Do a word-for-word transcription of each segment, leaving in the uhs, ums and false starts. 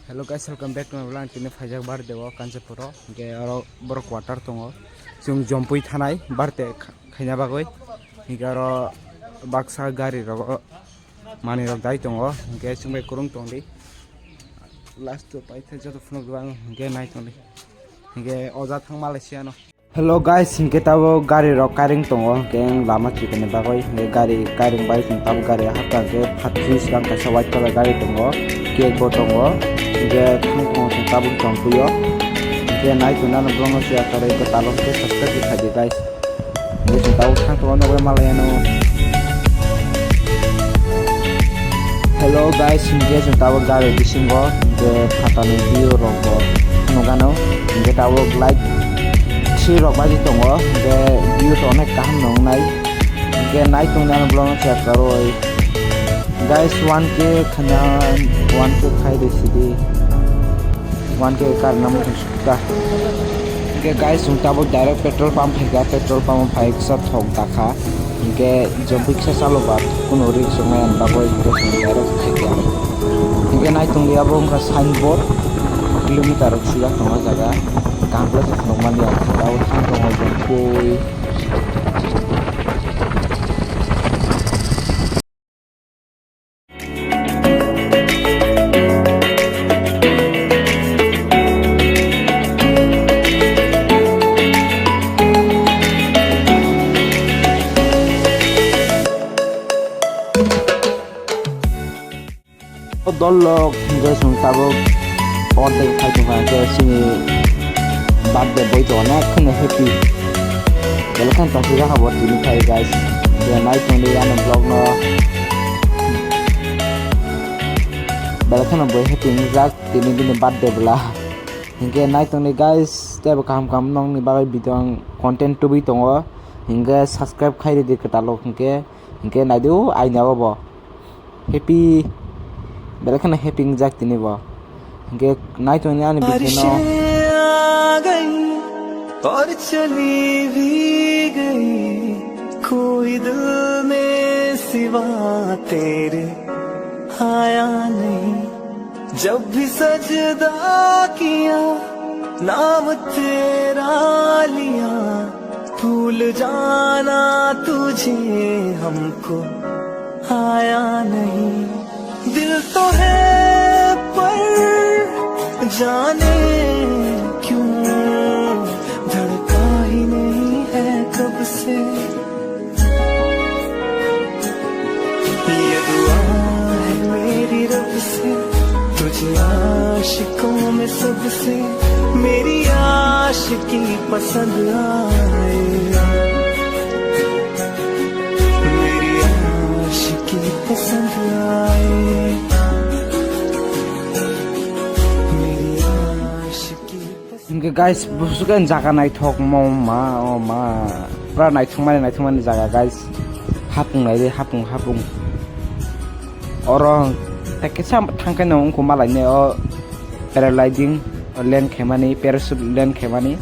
Hello guys, welcome back to my vlog. Tini phaijak birthday o Kanchanpur o, hingke oro borok quarter tongo. Chwng jompui thanai birthday kha-, khaina bagwi. Hingke oro baksa gari rogo manwi rok dai tongo. Hingke chwng bai kwrwng tongdi. Last o paithak joto phunuk rwang hingke nai tongdi. Hingke oja thang Malaysia no. Hello guys, hingke tabo gari rok kairing tongo, hingke ang lama chikoni bagwi, hingke gari kairing bai chwng tabo gari hapta hingke phatri swkang kaisa white colour gari tongo, cake bo tongo, hingke thang tongo chwng tabuk chongpui o, hingke nai tongna no borokno siya kwrwi kwtal o hingke subscribe khe khaidi guys, hingke chwng tabuk thang tongo nogwi malai ano. Hello guys, hingke chwng tabuk gari bisingo hingke phatani view rok bo nugano, hingke tabuk light si rok baji tongo, hingke view to onek kaham nungnai, hingke nai tongni ano vlog no share karwi. Guys, one K khana, one K khai de sidi, one K karna muchung. Ka. Hingke guys, chwng tabuk direct petrol pump phaikha, petrol pump o phai kisa thok dakha. Hingke jompui kisa chaloba, kunu risk wngnai ani bagwi hingke chwng direct phaikha. Hingke nai tongdi abo wngkha signboard, kilometer rok swijak tongo o jaga. Kaham khe se phunukmani ang tabuk thang tongo jompui. O dol rok hingke chwng tabuk ordek phai tongkha, hingke chini birthday boy to onek kheno happy. Belai kheno tongthokjak bo tini phai guys. Je nai tongdi ani vlog no. Belai kheno bo happy wngjak tini bini birthday bwla. Hingke nai tongdi guys, teibo kaham kaham nongni bagwi video ang content tubui tongo. Hingke subscribe khai ridi kwtal rok hingke, hingke naidi o aina o bo. Happy, belai kheno happy wngjak tini bo. Hingke nai tongni ani video no. बारिशें आ गई और चली भी गई, कोई दिल में सिवा तेरे आया नहीं। जब भी सजदा किया, नाम तेरा लिया, भूल जाना तुझे हमको आया नहीं। दिल तो है पर जाने क्यों धड़का ही नहीं है कब से। ये दुआ है मेरी रब से, तुझे आशिकों में सबसे मेरी आशिकी पसंद आए। मेरी आशिकी पसंद आए। मेरी आशिकी पसंद Hingke guys, busuk ang jaga naithok mo ma, o ma. Pura naithok mani, naithok mani jaga guys. Hapung nai de, hapung, hapung. Oro tei kisa thangkhe no wngkha malai ne o paragliding land khaimani, parachute land khaimani.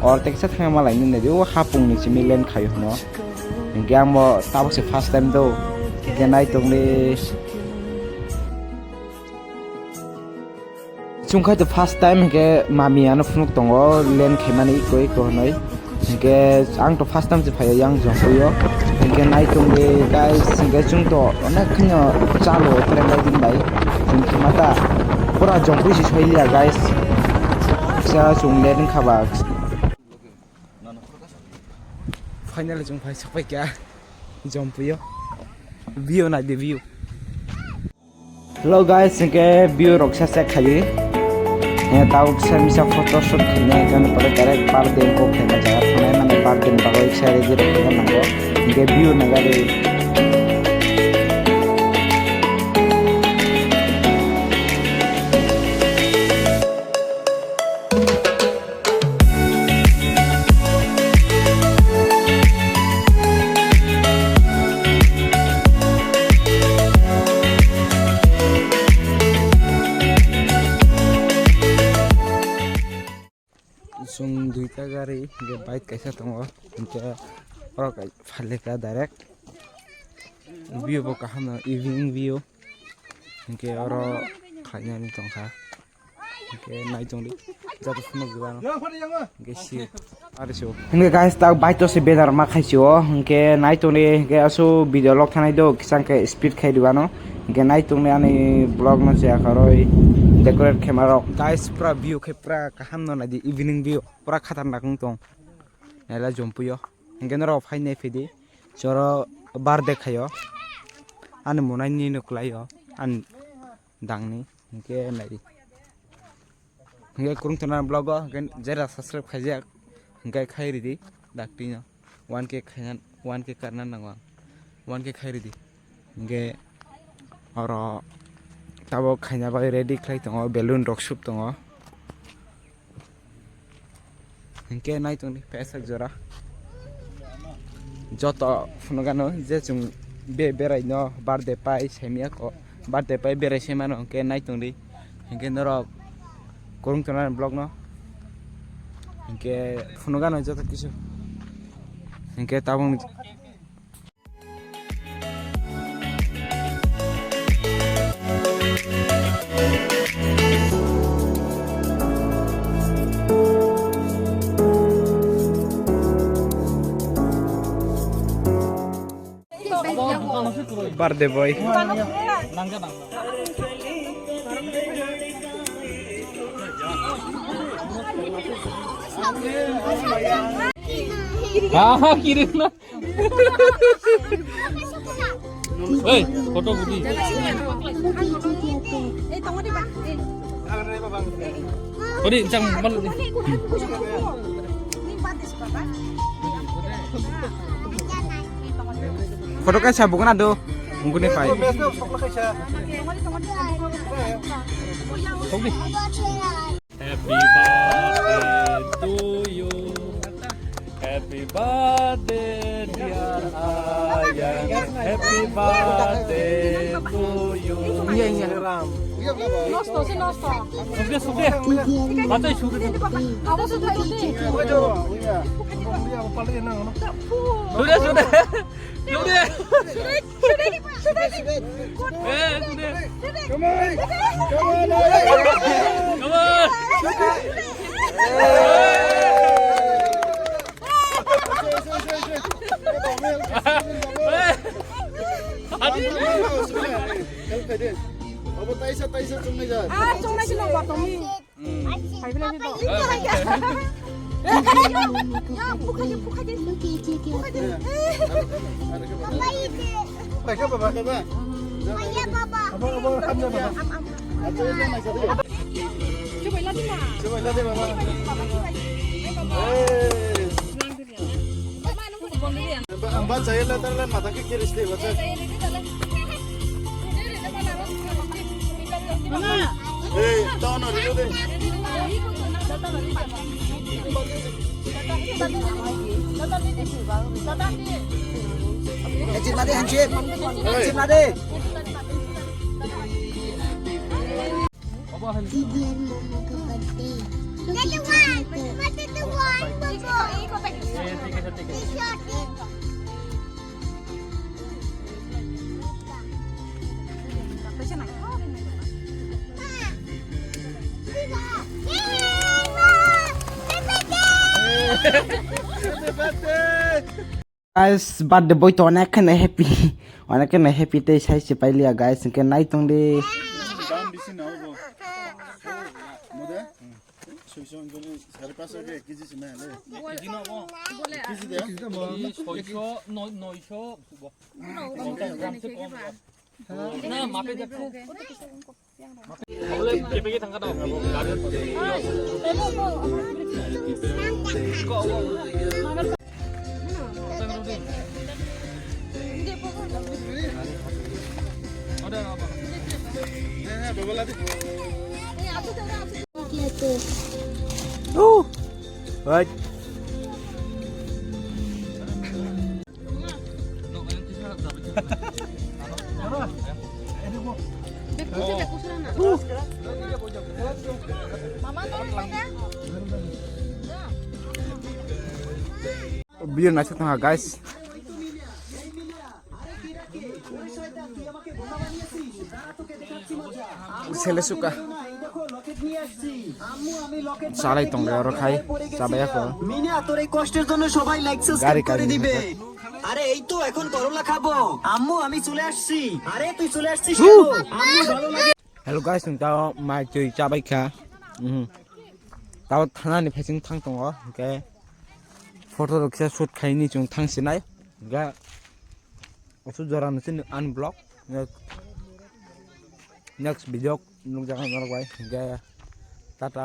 Oro tei kisa thangkhe malai ne naidi o hapung ni simi land khaio hwno. Hingke ang bo tabuk se first time do. Hingke nai tongdi. Chwngkha to first time hingke mami ano phunuk tongo land khaimani iko iko hinui. Hingke ang to first time se phaio yang jompuio. Hingke nai tongdi guys, hingke chwng to onek kheno chalo paragliding bai. Chwng khema ta pura jompui se soiliya guys. Kisa chwng land wngkha ba. Finally chwng phai sokpai kha jompuio. View nai di view. Hello guys, hingke view rok sa check khaidi. Hingke tau kisa misa photo shoot khaina hingke ani pore direct birthday kok khaina jaga thangnai mane birthday ni bagwi kisa ready rok khaina nango. Hingke view nai gari. Chwng duita gari, hingke bike kaisa tongo, hingke oro kai phalika direct. View bo kaham no, evening view, hingke oro khlainani tongkha. Hingke nai tongdi. Joto phunuk di bano. Hingke si. Ari so. Hingke guys, tak bai to se banner ma khai si o. Hingke nai tongdi, hingke asu video log thanai do, kisang ke speed khai di bano. Hingke nai tongdi ani vlog no se akaroi decorate khe marok. Guys, pura view khe pura kaham no nai di, evening view. Pura khatarnak wng tong. Naila jompuyo. Hingke norok phai nai phidi. Choro birthday khayo. Ani monai ni no kwlaio. Ani dangni. Hingke nai. Hingke kurung tona vlog o. Hingke jera subscribe khaijak. Hingke khai ridi. Dakti no. One K khaina, one K karna nango ang. One K khai ridi. Hingke oro tabok khaina bai ready khlai tongo, balloon rok sub tongo. Hingke nai tongdi paisak jora. Joto phunugano je chwng be-, berai no birthday pai saimya ko, birthday pai berai se mano hingke nai tongdi. Hingke norok kurung tona vlog no. Hingke phunugano joto kisu. Hingke tabok Birthday boy. Ah, kirim na. Hei, photo budi. Ori, jang mal. Photo kaisa bukna do. Ungkuni pai. Sok di. Happy birthday to you. Happy birthday, dear Ayan. Happy birthday to you. Iya, iya. Nosto, si nosto. Sudah, sudah. Baca sudah. Apa sudah itu? Sudah, sudah. Sudah. Eh, sudah. Come on. Come on. Come on. Eh. Adi. Obo taisa, taisa chungnai ja. Ah, chungnai si nang ba tongni. Hmm. Hai, bini, bini. Paikha baba. Baba. Baba, baba, hamna baba. Chubai ladi ma. Chubai ladi baba. Hey. Ang ba chaya la tarla mata ke kiris de bata. Eh, tao na rilo de. Hansit na de, hansit. Hansit na de. Titi and Momo ka birthday. Titi ka birthday. Happy birthday! Guys, birthday boy to onek kheno happy. Onek kheno happy tei sai se pailiya, guys, hwnkhe nai tong di. Dam bisi na obo. Mode? Soiso wngkhe sare paso ke kg se na le. Kg no obo. Kg de? Soiso, noi-, noisho. Na, mape jakse. Oh. Right. Biyo naisik tongha, guys. Sele suka. Salai tong oro khai, chabai ako. Mina, তোর এই কষ্টের জন্য সবাই like subscribe গাড়ি করে কালি দিবে। আরে এই তো এখন করলা খাবো। আম্মু, আমি চলে আসছি। আরে তুই চলে আসছিস কেন? আম্মু, ভালো লাগে। Hello guys, chwng tao mai twi chabai kha. Mhm. Tao thana ni phaiching thang tongo, hwnkhe photo rok khe shoot khaini chwng thang sinai. Hwnkhe aswk jora no chini unblock. Next video nukjaknai norok bai. Hwnkhe tata.